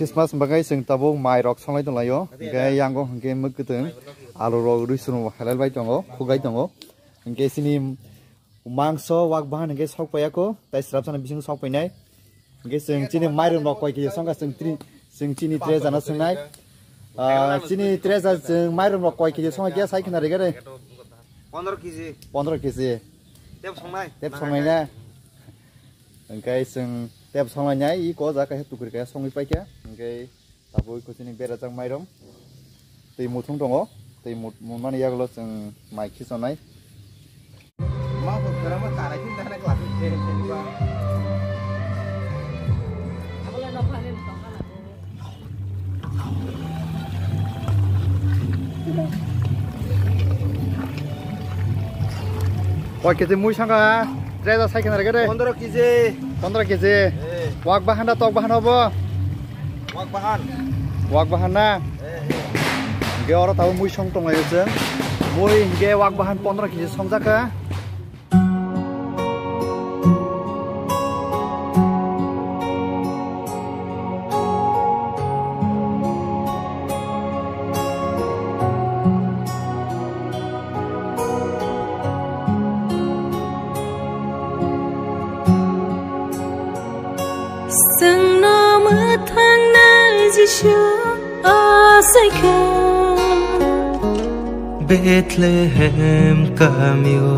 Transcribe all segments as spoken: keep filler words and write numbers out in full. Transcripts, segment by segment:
Christmas bagwi chwng tabuk mai rok songlai tonglaio. Hwnkhe yango hwnkhe mwkhwtwng alu rok rwi swngo halal bai tongo, khugai tongo. Hwnkhe chini mangso wak bahan hwnkhe sok paiyakho, tai srapsano bising sok painai. Hwnkhe chwng chini mairum rok koi kg songkha chwng tri-, chwng chini treza no swngnai. Ah, chini treza chwng mairum rok koi kg songkha khe sai khna rega de. Pondro kg. Pondro kg. Tep songnai. Tep songnai na. Hwnkhe chwng tep songnai nai, i ko ja kaisa tukri kaisa songwi paikha. Hwnkhe tabuk kho chini berajak mairum. Twi muthung tongo. Twi mut-, mutmani yagulo chwng mai khichonai. Koi kg mui sangkha? Treza sai khna rega de. Pondro kg. Pondro kg. Eh. Wak bahan da tok bahan obo? Wak bahan. Wak bahan na? Eh, eh. Hwnkhe oro tabuk mui song tonglaio chwng. Mui hwnkhe wak bahan pondro kg songjakha. Chwngno mwthangnai Jisu achaikha. Bethlehem kamio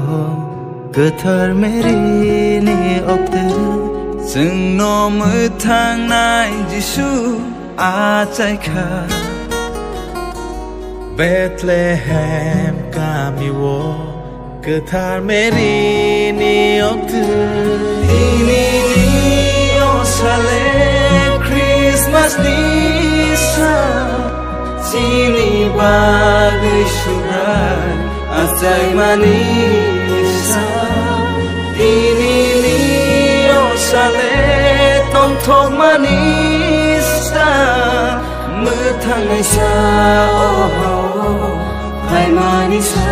kwthar Mary ni okte. Chwngno mwthangnai Jisu achaikha. Bethlehem kamio kwthar Mary ni okte. Tini ni osale Christmas ni sa, chini bagwi Subrai achaimani sa. Tini ni osale tongthokmani sa, mwthangnaisa o hao phaimani sa.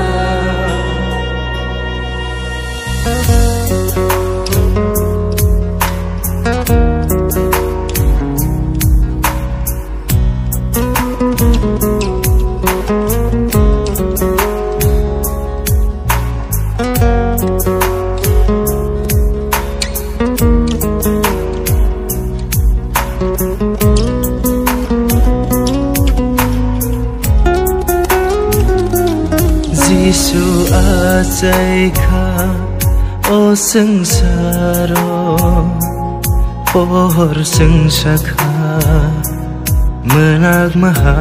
Jisu achaikha o swngsaro, pohor swngsakha mwnak maha.